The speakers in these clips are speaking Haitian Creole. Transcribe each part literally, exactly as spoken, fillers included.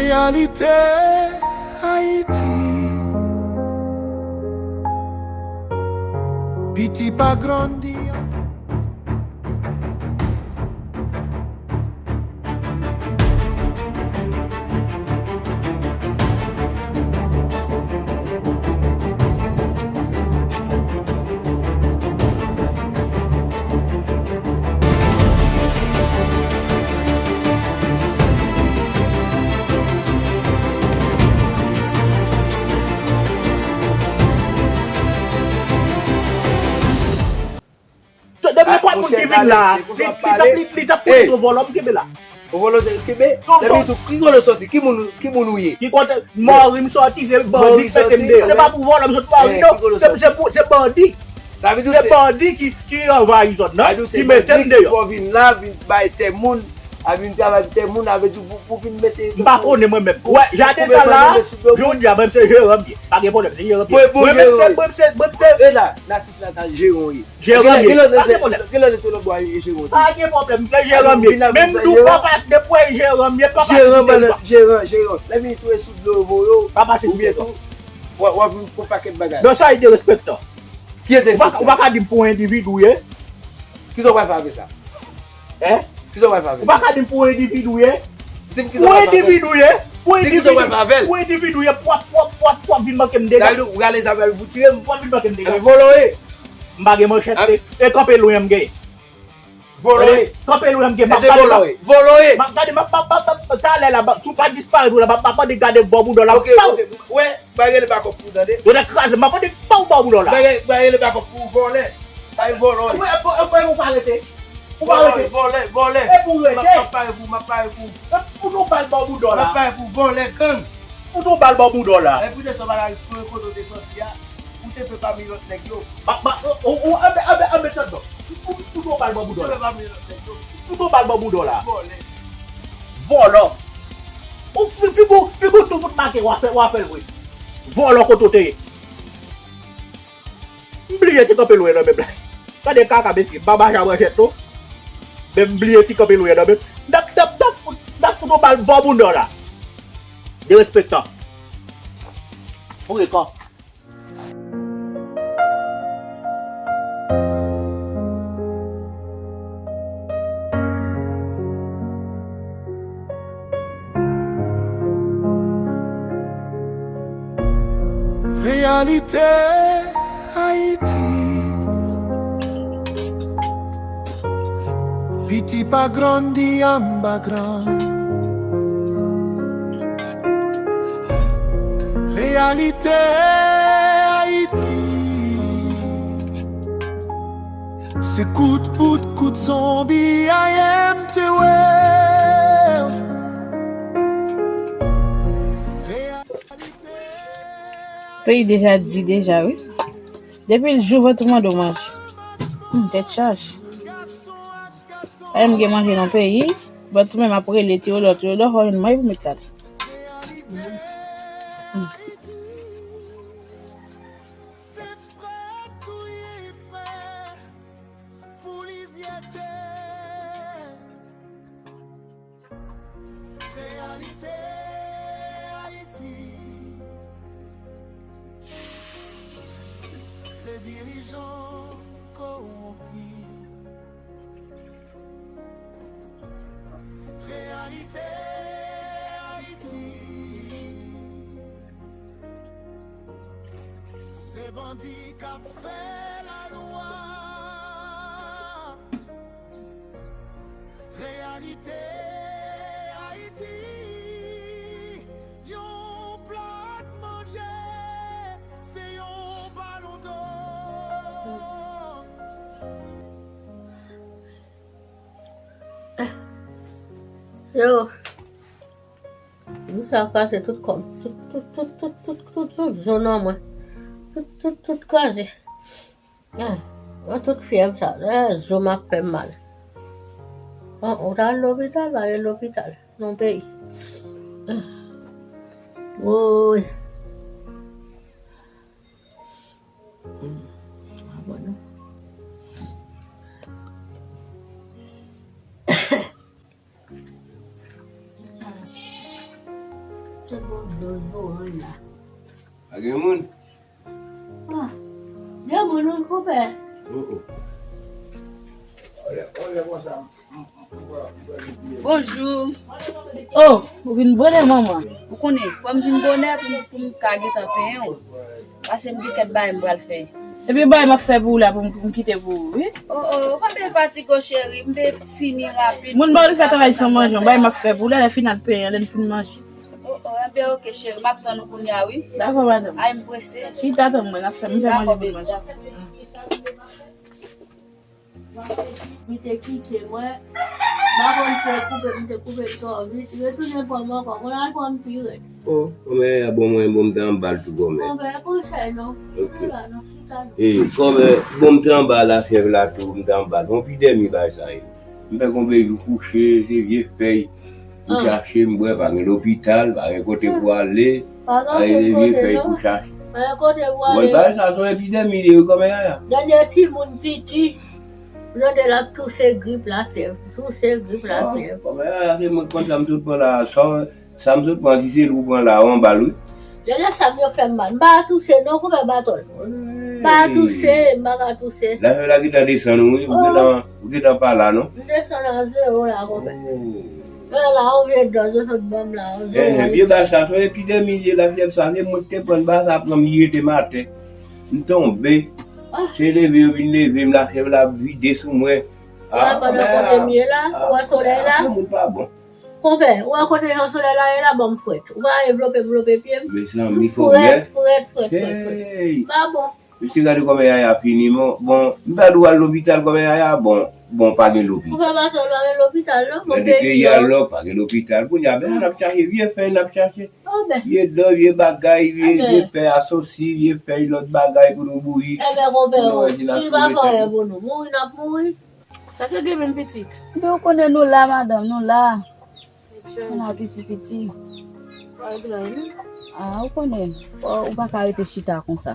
Reyalite Ayiti. Piti pa grandi. Depi nenpòt moun ki vin la, li, li t ap, li, li t ap pouse sou vòlò m kenbe la. Ou vòlò kenbe? Depi tou, ki kote w sòti? Ki moun, ki moun ou ye? Ki kote Mòri m sòti? Se bandi ki mete m deyò. Se pa pou vòlò m sot Mòri, non. Se, se pou, se bandi. Se bandi ki, ki anvayi zòn nan, ki mete m deyò. Fò vin la, vin bay tè moun, a vin travay pou tè moun, a vle di pou, pou vin mete. M pa konnen mwen menm. Wè, jaden sa la, jodi a, mwen se jeran m ye. Pa gen pwoblèm, se jeran m ye. Mwen menm se, mwen se, mwen se. E la, natif natal jeran w ye. Jeran m ye. Pa gen pwoblèm. Kilè w te lòt bò a e jeran w te? Pa gen pwoblèm, se jeran m ye. Menm tou papa, depi w wè jeran m ye, papa se sou teritwa. Jeran, jeran, jeran. Lè minit ou e sou dlo yo voye w. Papa se sou teritwa. W ap vin pou pakèt bagay. Non, sa e derespektan. Ki e derespektan? Ou pa ka di m pou yon endividi w ye. Kisa w pral fè avè sa? Hein? Kisa w pral fè avè l? Ou pa ka di m pou yon endividi w ye. Di m kisa w pral fè avè l. Pou yon endividi w ye. Pou yon endividi w ye. Pou w ap, w ap, w ap, w ap vin manke m dega. Sa vle di w rale zam la pou tire m? W ap vin manke m dega. Vòlò w ye. M pa gen manchèt, e kanpe lwen an m genyen. Vòlò w ye. Kanpe lwen an m genyen. E se vòlò w ye. Vòlò w ye. M ap gade, m ap, m ap, m ap, talè la, si w pa disparèt ou la, m ap, m ap mande gade bò bouda w la. Ok, ok. Wè, m pa rele bakòp pou w tande. Yo te kraze, m ap mande bò bouda w la. M pa rele bakòp pou w vòlè. Ay, vòlò. Ou, ou, ou, ou pa rete. Ou pa rete. Vòlè, vòlè. E pou rete. M ap, m ap pare pou, m ap pare pou. M ap fout yon bal bò bouda w la. M ap pare pou vòlè gang. Fout yon bal bò bouda w la. E pou te sòt bagay, pou kote w te sòti a, ou te fè pami lòt nèg yo. Ma, ma, ou, ou, anbe, anbe, anbe tèt non. Fout, fout yon bal bò bouda w la. Ou te fè pami lòt nèg yo. Fout yon bal bò bouda w la. Vòlè. Vòlò. Ou fi, figi w, figi w tou fout make, w a fè, w a fè l vre. Vòlò kote w te ye. M bliye si kanpe lwen nan men m la. Gade kaka mesye, m pa mache a manchèt non. Men m bliye si kanpe lwen nan men m. N ap, n ap, n ap fout, n ap fout yon bal bò bouda w la. Derespektan. Foure kò. Reyalite Ayiti. Piti pa grandi anba gran. Reyalite Ayiti. Se kout poud, kout zonbi, I M T W. Peyi deja di deja, wi. Depi l jou vant ou mande w manje. Hmm, tèt chaje. Ay, m gen manje nan peyi. Vant ou menm ap rele Teyodò, Teyodò, fò jwenn manje pou met la. Hmm. Se frè touye frè pou lizyete. Reyalite Ayiti. Se dirijan kowonpi. Reyalite Ayiti. Se bandi k ap fè lalwa. Reyalite Ayiti. Yon plat manje, se yon balon dò. Yo. Wi, sa kraze tout kò m. Tout, tout, tout zo nan mwen. Tout, tout, tout kraze. Ah, mwen tout fyèv sa. Ah, zo m ap fè m mal. Bon, ou ta al lopital, pa gen lopital nan peyi. Ah. Woy. Ah, bon, non. Se bon, bon, bon, la. Pa gen moun? Ah, gen moun, wi, konpè. Oh, oh. Olè, olè, konsa. Bonjou. Oh, ou vin bonè, manman. Ou konnen, fò m vin bonè pou m, pou m ka gentan penyen w. Pase m gen kèk bagay m pral fè. Epi bagay m ap fè pou ou la, pou m, pou m kite pou ou, wi. Oh, oh, ou pa byen fatige, cheri. M vle fini rapid. Moun ba ou fè travay san manje, bagay m ap fè pou ou la, lè fini al penyen, lè n fin manje. Oh, oh, enben, oke, cheri. M ap tann ou kounye a, wi. Dakò, madanm. Ay, m prese. Chita, tann mwen, n ap fè, m fè manje pou nou. Dakò, baby, dakò. Li te kite mwen. M pa konn si se koupe, m te koupe twò vit. Retounen pran m ankò. Konn al pran m pi rèd. Oh, kòmè a bon mwen, bon, m te anba l tou, kòmè. Bon, ben, konsèy, non. Ok. Chita la, non, chita, non. E, kòmè, bon, m te anba la, fyèv la tou, m te anba l. Bon, pi dèmi bagay sa ye. M fè konbe jou kouche, se vye fèy. M chache, m bwè, pa gen lopital, pa gen kote pou ale. Pa gen vye fèy pou chache. Pa gen kote pou ale. Mwen, bagay sa, se yon epidemi, li, kòmè yaya. Dènye timoun piti, m tande l ap touse, grip, lafyèv. Touse, grip, lafyèv. Kòmè yaya, se mwen k konn sa m sot pran la, sa, sa m sot pran, si se l ou pran la, ou anba l, wi. Lè sa m yo fè m mal. M pa touse non, koupe batòl. M pa touse, m pa ka touse. Lafyèv la gentan desann ou, wi. Ou gentan, ou gentan pa la, non? M desann a zewo la, konpè. Mwen la, yon vye dòz yo sot ban m la, yon zewo. Vye bagay sa, se yon epidemi, vye lafyèv sa, se mwen ki te pran l, bagay sa pran m, li rete m atè. M tonbe. Se leve yo vin leve m, lafyèv la vide sou mwen. Ou wè pandan kote m ye la, ou wè solèy la? Moun pa bon. Konpè, ou wè kote jan solèy la ye la, ban m frèt. Ou pa envlope, envlope pye m. Mezanmi, fò frèt, frèt, frèt, frèt, frèt. Pa bon. Mesye, gade kòmè yaya fini, mon. Bon, m ta dwe al lopital, kòmè yaya, bon, bon, pa gen lopital. Ou pa pase, pa gen lopital, non? Gade peyi a lòk, pa gen lopital. Kounye a, ben, n ap chache, vye fèy, n ap chache. Vye dòz, vye bagay, vye, vye fèy asosi, vye fèy lòt bagay pou nou bouyi. Enben, konpè, si l pa fè anyen pou nou, mouri, n ap mouri. Sa k regle menm pitit? Ebyen, ou konnen nou la, madanm, nou la. Nou la piti piti. Pa regle anyen. Ah, ou konnen, fò, ou pa ka rete chita konsa.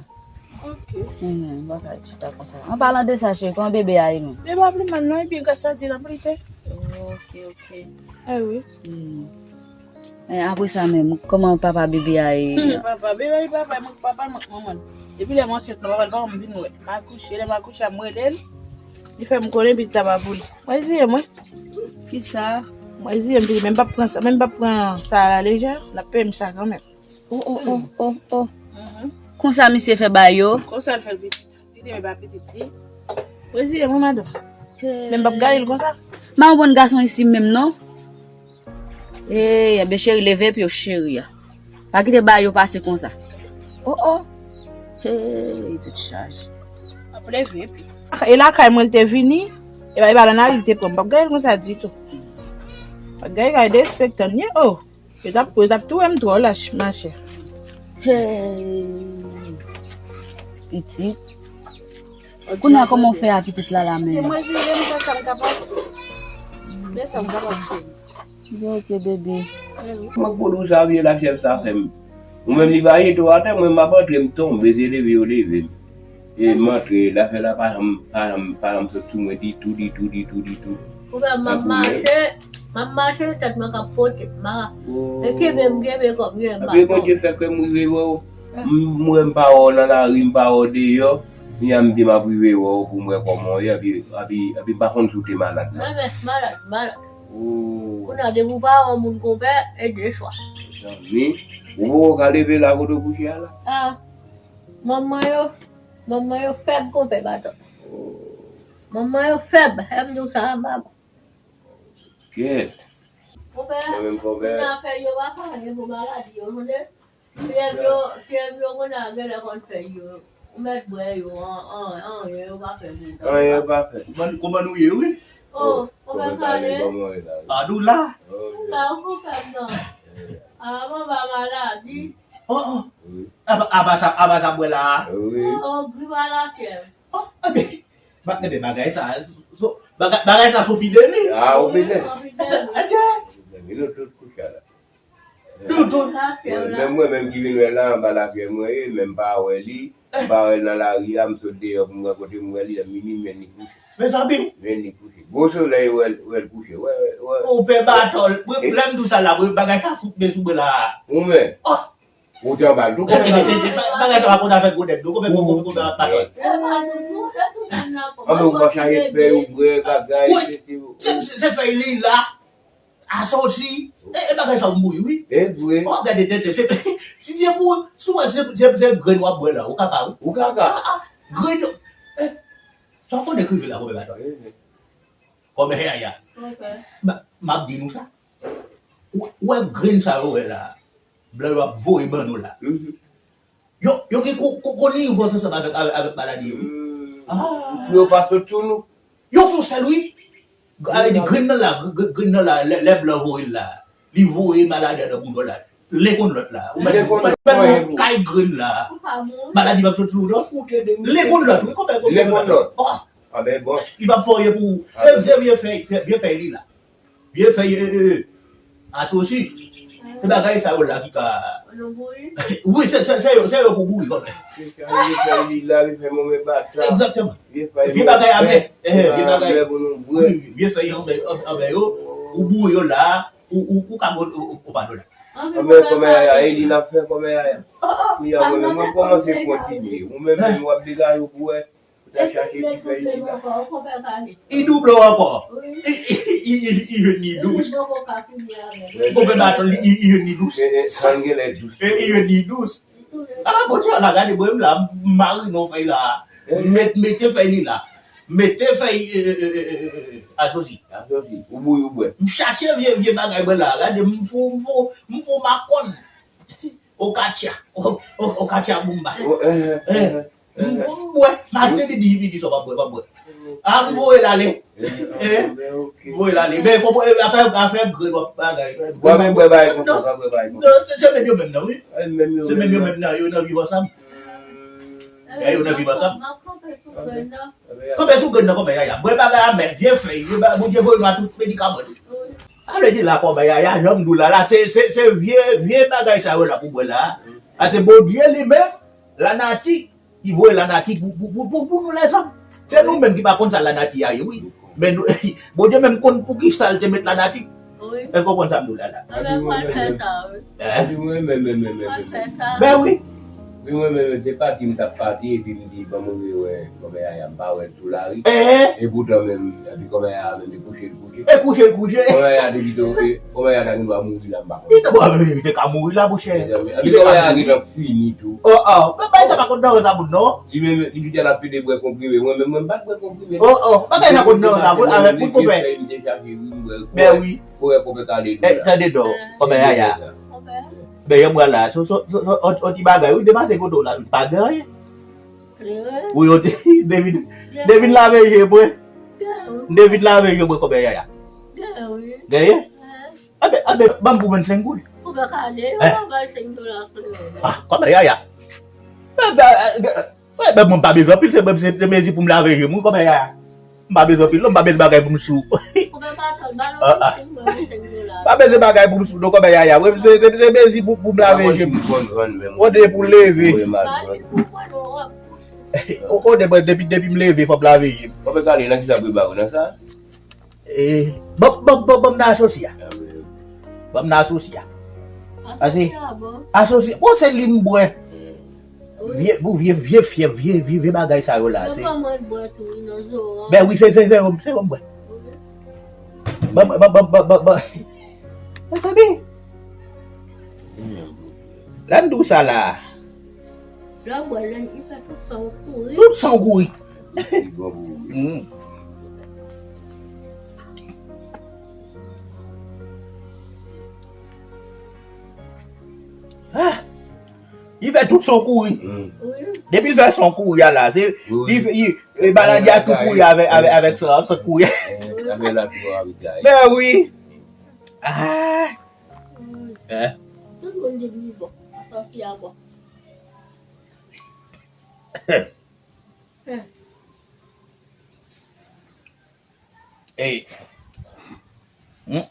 Ok. Ou pa ka rete chita konsa. An palan de sa, cheri, kòman bebe a ye menm? Bebe a pi mal non, epi gras a Dye, l ap lite. Ok, ok. Eh wi. Hmm. Eh, apre sa menm, kòman papa bebe a ye? Hmm, papa bebe a ye, papa, mwen, papa, mwen, manman. Depi lè m ansent, papa l pa janm vin wè. M akouche, lè m akouche a, m rele l. Li fè m konnen pitit la pa pou li. Mwen ziye mwen. Kisa? Mwen ziye m, men m p ap pran sa, men m p ap pran sa a la lejè, l ap peye m sa kanmenm. Oh, oh, oh, oh, oh. Konsa misye fè ba yo? Konsa l fè l pitit. Li te pa pitit li. Reziye mwen, madanm. Men m p ap gade l konsa. M pa konprann gason isi menm non. Hey, enben cheri, leve pye w cheri a. Pa kite bagay yo pase konsa. Oh, oh. Hey, tèt chaje. M ap leve pye. E lakay mwen l te vini. E pa, e pa lanari l te pran. M p ap gade l konsa ditou. M p ap gade, gade derespektan l ye, oh. Yo t ap, yo t ap touye m twò lach, machè. Hey. Pitit. Kounye a kòman w fè a pitit la la menm? E mwen jire m fè sa m kapab. Fè sa m kapab. Yo, ok, bebe. Mwen k pou di w sa, vye lafyèv sa fè m. Ou menm li pa jete w atè, mwen m ap antre, m tonbe, se leve yo leve m. E m antre, lafyèv la pa janm, pa janm, pa janm sot sou mwen ditou, ditou, ditou, ditou. Ou wè, m ap mache, m ap mache, tèt mwen k ap pote m, m pa ka. E kenbe m kenbe kò m, m ap tonbe. Apre Bondye fè ke m rive wè w. M, m wè m pa wè w nan lari, m pa wè w deyò. Kounye a m di m ap rive wè w pou m wè kòman w ye, epi, epi, epi m pa konn si w te malad non. Enben, malad, malad. Oh. Kounye a depi w pa wè yon moun konpè, e de chwa. Mezanmi, ou poko ka leve la kote w kouche a la? Ah. Manman yo, manman yo fèb konpè Baton. Oh. Manman yo fèb, e m di w sa anba bon. Kèt. Konpè, mwen menm konpè. Moun nan fè yo pa pale pou maladi yo, tande. Pyè m yo, pyè m yo konn a genlè konn fè yo. Ou mèt bwè yo, an, an, anyen yo pa fè pou ou. Anyen yo pa fè. Kòman, kòman nou ye, wi? Oh, oh, kòman sa ye? Kòman w ye la? Padou la. Oh, la, ou konpè m nan. Ah, manman maladi. Oh, oh. Wi. Apa, apa sa, apa sa bwè la a? Wi. Oh, oh, gri pa la pyè. Oh, enben, ba, enben, bagay sa, so, bagay, bagay sa sou pide li. Ah, ou pide. Sa, adye. Mezanmi, nou tout kouche a la. Nou tout. Mwen, menm mwen menm ki vin wè la, anba lafyèv mwen ye, men m pa wè li. M pa wè l nan lari a, m sot deyò pou m wè kote m wè li, mini men li kouche. Mezanmi. Men li kouche. Gwo solèy wè l, wè l kouche. Wè, wè. Ou pè batòl. Mwen, lè m di w sa la, mwen, bagay sa fout men sou mwen la. Ou menm? Oh! Ou te anba l tou, kòm bagay sa pa konn afè gwo nèg, non, kòm, kòm, kòm batòl. Anben, ou pa chache fè yon bwè, bagay, se, se, se, se fèy li la. Asosi. E, e bagay sa w mouri, wi. E vre. Oh, gade tenten. Se, si se pou, si w wè se, se, se grenn w ap bwè la, ou kaka, wi. Ou kaka. Ah, ah, grenn. Eh, sa w konnen k rive la, kòm batòl. Kòm yaya. M ap di nou sa. Ou, ou wè grenn sa yo wè la. Blan yo ap voye ban nou la. Yo, yo gen ko, ko, konivans ansanm avèk, avèk, avèk maladi yo. Ah. Pou yo pa sot sou nou. Yo fè yon sèl, wi. Avè di grenn nan la, gr-, gr-, grenn nan la, lè, lè blan voye l la, li voye maladi a nan bouda w la. Len konn lòt la. Ou mèt, ou mèt, ou mèt kay grenn la. Maladi p ap sot sou ou, non. Len konn lòt, wi, konpè, konpè. Len konn lòt. Oh. Ah, ben, bon. Li p ap fè anyen pou ou. Se, se vye fèy, vye fèy li la. Vye fèy, e, e, e, asosi. Se bagay sa yo la ki ka. Wi, se, se, se yo, se yo pou bouri kòmè. Se sa, vye fèy li la, vye fèy move bata. Egzakteman. Vye bagay amè. Eh, vye bagay. Wi, vye fèy anmè, anmè yo. Ou bouri yo la, ou, ou, ou ka bon, ou, ou, ou pa do la. Anmè kòmè yaya, e li n ap fè kòmè yaya. Kounya mwen menm, mwen kòmanse kontinye. Ou menm, menm w ap degaje w pou wè. Ou ta chache ti fèy li la. I double w ankò. I, i, i, i, i vin ni dous. Konpè batòl li, i, i vin ni dous. E, e, sa l genlè dous. E, i vin ni dous. Ah, Bondye, la gade, mwen, m la, m marine yon fèy la. Met, mete fèy li la. Mete fèy, e, e, e, e, e, asosi. Asosi. Ou bouyi, ou bwè. M chache vye, vye bagay mwen la. Gade, m fou, m fou, m fou makòn. Okatya. O, o, okatya boumba. Eh, m, m bwè. Maten, midi, midi, swa, m ap bwè, m ap bwè. Ah, m voye l ale. Eh, m voye l ale. Men, konprann, afè, afè grenn w ap bagay. Bwè, men bwè bagay konsa, bwè bagay konsa. Non, se, se menm yo menm nan, wi. Se menm yo menm nan, yo nan viv ansanm. Eh, yo nan viv ansanm. Kanpe sou grenn nan, kòmè yaya. Bwè bagay amè, vye fèy, yo ba, Bondye voye nou a tout medikaman. Sa vle di la, kòmè yaya, jan m di w la, la, se, se, se vye, vye bagay sa yo la pou bwè la. Paske Bondye li menm, lanati, li voye lanati pou, pou, pou, pou, pou nou lèzòm. Se nou menm ki pa konn sa lanati a ye, wi. Men nou, Bondye menm konn poukisa l te met lanati. Èske w konprann sa m di w la, la? Anben, pral fè sa, wi. Pral fè sa. Ben wi. Wi, mwen menm, se pati m t ap pati, epi m di, ban m rive wè kòmè yaya, m pa wè l sou lari. Enhen. Epoutan menm, epi kòmè yaya menm, e kouche l kouche. E kouche l kouche. Kòmè yaya te pito, e, kòmè yaya ta gen dwa mouri la, m pa konnen. Li te, bon, li te ka mouri la, monchè. Epi kòmè yaya gentan fini tou. Oh, oh. Men bagay sa pa konn nan sa moun, non. Li menm, li di l ap pede bwè konprime. Mwen menm, mwen m pa t bwè konprime. Oh, oh. Bagay sa konn nan sa moun, avèk moun konpè. Men wi. Pou wè konpè kale dou la. Tande non, kòmè yaya. Men yon bwa la, so, so, so, so, on, on ti bagay, wi, depase kote w la, pa gen anyen. Wi, yo te, David, David lave je mwen. David lave je mwen, kòmè yaya. Genyen? Anben, anben, ban m pou vennsenk goud. Ah, kòmè yaya. Wè, ben, mwen m pa bezwen anpil, se, se, se mezi pou m lave je m, wi, kòmè yaya. M pa bezwen anpil, non, m pa bezwen bagay pou m sou. Ah, ah. M pa bezwen bagay pou m sou, non, kòmè yaya. Mwen, se, se, se mezi pou, pou m lave je m. Ou de pou leve. Ou, ou de, mwen, depi, depi m leve, fò m lave je m. Kòmè kale, nan ki sa pou ba ou, nan sa? Eh, ban, ban, ban, ban m nan asosi a. Ban m nan asosi a. Asosi a bon. Asosi, bon, se li m bwè. Vye, bon, vye, vye fyèv, vye, vye, vye bagay sa yo la. Yo kòmanse bwè tou, wi, nan zoran. Ben wi, se, se, se, se, se, se, ban m bwè. Ban, ban, ban. Mezanmi. Lè m di w sa la. Lè w bwè, lè li fè tout san w kouri. Tout san w kouri. Li bon pou ou. Mm. Ah! Li fè tout san w kouri. Mm. Wi. Depi l fè san w kouri a la, se, wi, li fè, li, e, maladi a tou kouri avèk, avèk, avèk san, san kouri. Eh, avèk la tou avèk la. Men wi. Ah! Wi. Eh? Tout moun di li bon. Sa fi a bon. Ey. Hmm.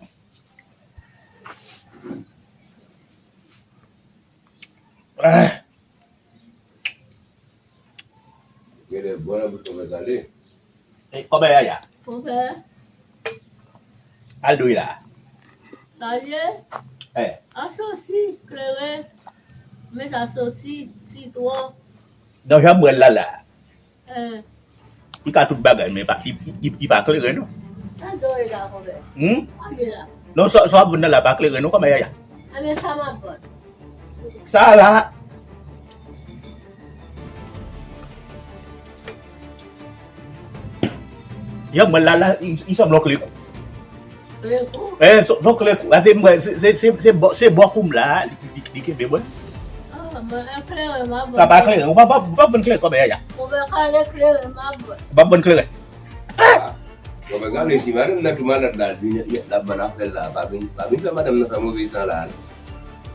Ah. Kòman y ale? E, kòman Yaya? Konpè. Al dwe la. Sa ye? Eh. An sosi, kleren. Men sa sosi, sitwon. Nan jan m wè l la la. Eh. Li ka tout bagay, men pa, li, li, li pa kleren, non. Sa dwe la, konpè. Hmm? Sa dwe la. Non, sa, sa w ap vann nan la pa kleren, non, kòman Yaya? Anben, sa m ap vann. Sa la. Jan mwen la, la, li, li sanble yon klekou. Klekou? Eh, son, son klekou. Gade mwen, se, se, se, se bò, se bò kou m la, li, li, li kenbe mwen. Ah, mwen, e kleren, m ap vann. Sa pa kleren. Ou pa, pa, pa vann kleren kòman Yaya. Ou pa ka ale kleren, m ap vann. Ou pa vann kleren. Ah! Bon, men gade, si madanm nan tou malad la, li, li, l ap vann afè l la, pa vin, pa vin fè madanm nan fè move san la, non.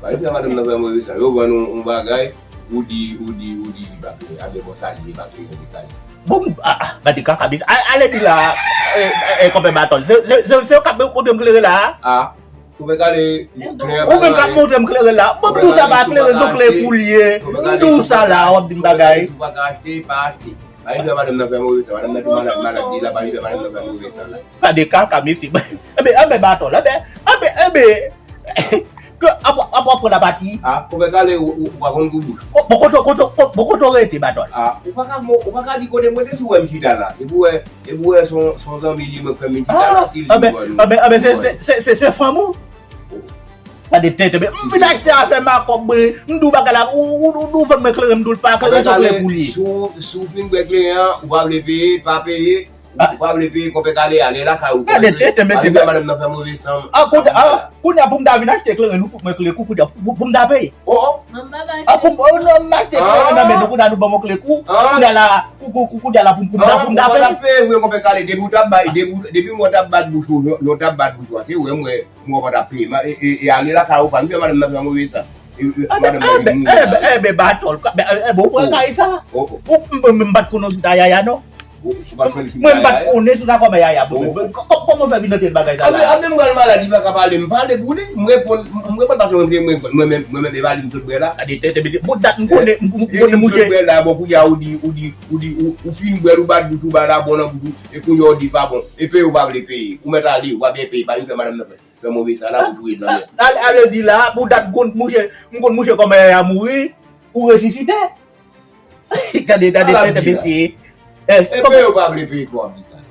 Pa vin fè madanm nan fè move san. Yo vann yon, yon bagay, ou di, ou di, ou di, li pa kleren. Anben, bon, sa li ye, pa kleren, li sa li. Bon, ah, ah, gade kaka, bis. A, ale di la, eh, eh, eh, konpè Batòl. Se, se, se, se yo k ap montre m kleren la. Ah, konpè Kale, kleren pa nan anyen. Ou menm k ap montre m kleren la. Bon, m di w sa pa kleren, se kleren pou l ye. M di w sa la, w ap di m bagay. Ou pa ka achte, pa achte. Pa vin fè madanm nan fè move san. Madanm nan tou malad, malad li la, pa vin fè madanm nan fè move san la. Gade kaka, mesye. Enben, enben, Batòl, enben, enben, enben. Ke, ap, ap, ap pran la pati. Ah, konpè Kale, ou, ou, ou pa konn kou bouch. Bon, bon, kote, kote, kote, bon, kote w rete, Batòl? Ah, ou pa ka, ou pa ka di kote mwen te sou wè m chita la. Epi w wè, epi w wè son, son zanmi li mwen k fè m vin chita la, si li di mwen. Enben, enben, se, se, se, se, se fanm ou? Gade tenten, men m vin achte afè makòb, mwen. M di w bagay la, ou, ou, ou, ou vann mwen kleren, m di w l pa kleren, se kleren pou l ye. Si w, si w fin bwè kleren an, ou pa vle peye, pa peye, ou pa vle peye, konpè Kale, ale lakay ou. Gade tenten, mesye. Pa vin fè madanm nan fè move san. Ah, kounye a, pou m ta vin achte kleren, nou fout mwen klekou, kounye a, pou, pou m ta peye. Oh, oh. Ah, pou m, oh, non, m achte kleren nan men nou, kounye a nou ban mwen klekou, kounye a la, kou, kou, kou, kounye a la, pou m, pou m ta, pou m ta peye. Ou pa t ap peye vre, konpè Kale, depi w t ap bay, depi, depi w t ap bat bouch ou, yon, yon t ap bat bouch ou, se vre, mwen, mwen pa t ap peye. E, e, e ale lakay ou, pa vin fè madanm nan fè move san. E, e, madanm nan vin mouri la. Enben, enben, Batòl, enben, ou pran kay sa? Ou, m, m, m pa t konnen w sou ta Yaya, non. Mwen, m pa t konnen sou ta kòman Yaya, bon, men, kò-, kòman w fè vin antre bagay sa la? Anben, anben, m pral malad, li pa ka pale, m pale pou li, m reponn, m reponn paske mwen, mwen, mwen, mwen, mwen, mwen, e pa li m sot bwè la. Gade tenten, mesye, bon dat m konnen, m, m, m konnen mouche. Li m sot bwè la, bon, kounye a, ou di, ou di, ou di, ou, ou fin bwè l, ou bat bouch ou, ba la bon nan bouch ou, e kounye a, ou di pa bon. E peye ou pa vle peye. Ou mèt ale, ou pa byen peye, pa vin fè madanm nan fè, fè move sa la, pou touye nan mè. Ale, ale di la, pou dat konn mouche, m konn mouche kòman Yaya mouri, ou resisite. Gade, gade tenten, mesye. E peye ou pa vle peye kò ap di sa.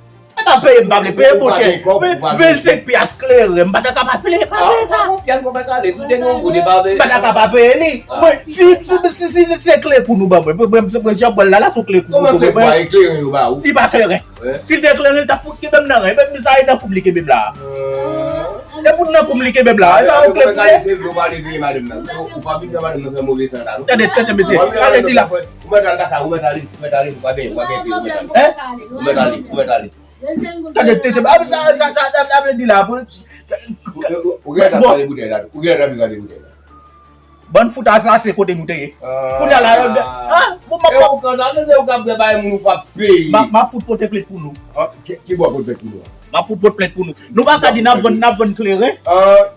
E pa peye m pa vle peye, monchè. Vennsenk pyas kleren, m pa ta ka pa peye, pa peye sa. Pyas mwen pa ka ale, si w te gen yon goud, e pa vle. M pa ta ka pa peye li. Mwen, si, si, si, si se klekou nou ban mwen, mwen, mwen, mwen, jan bwè l la, la, sou klekou. Kòman klekou a, e kleren yo ba ou? Li pa kleren. Si l te kleren, l t ap fout kenbe m nan ren. Menm sa, e nan kou m li kenbe m la. E fout nan kou m li kenbe m la. E pa yon kleren. Se dlo pa leve madanm nan. Ou pa vin fè madanm nan fè move san la, non. Tande, tande, mesye. Tande, di la. Ou mèt al kaka, ou mèt ale, ou mèt ale, ou pa gen, ou pa gen, ou mèt ale. Hein? Ou mèt ale, ou mèt ale. Tande, tande, tande, sa, sa, sa, sa, sa vle di la, pou... Ou, ou, ou gen tan pale boutèy la, ou gen tan pale boutèy la. Bann fout a sa, se kote nou te ye. Kounye a la, yo, ah, bon, m ap... E ou konsa, se ou k ap fè bay moun ou p ap peye. M ap, m ap fout pote plent pou nou. Ah, ki, ki bò pote plent pou nou? M ap fout pote plent pou nou. Nou pa ka di n ap vann, n ap vann kleren.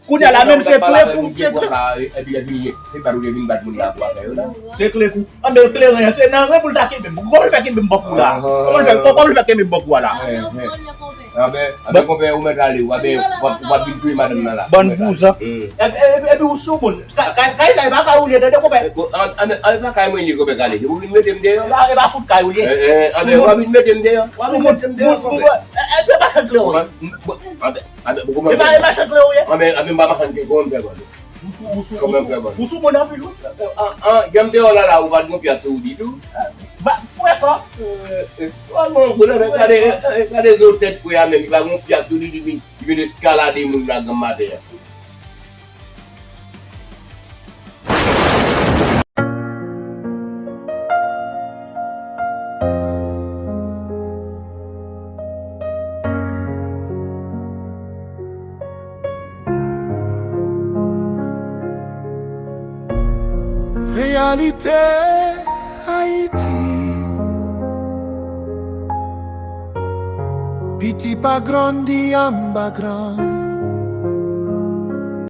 Kounye a la, menm se klekou, se klekou. Epi lè fini, se bat ou te vin bat moun la pou afè yo la. Se klekou. Anben, kleren an, se nan ren pou l ta kenbe m. Kòman l fè kenbe m bòk ou la? Kòman l fè, kòman l fè kenbe m bòk ou a la? Anben, anben, konpè, ou mèt ale, w ap, w ap, w ap vin touye madanm nan la. Bann vouzan. Epi, epi, epi ou soumoun. Kay, kay, kay sa, e pa kay ou li ye, tande, konpè. Anben, anben, e pa kay mwen li ye, konpè Kale. Se pou vin mete m deyò. E pa, e pa fout kay ou li ye. Anben, w ap vin mete m deyò. W ap vin mete m deyò, konpè. E, e, se machann kleren ou ye. Anben, anben, e pa, e machann kleren ou ye. Anben, anben, m pa machann kleren, kòman m fè konn? Ou sou, ou sou, ou sou, ou sou moun anpil, wi. An, an, jan m te wè w la la, ou pa t gon pyas sou ou ditou. Ba, frekan. Ou pa gon grenn, gade, gade zo tèt frè a menm, li pa gon pyas sou li, li vin, li vin eskalade moun nan granm maten an. Reyalite Ayiti. Piti pa grandi anba gran.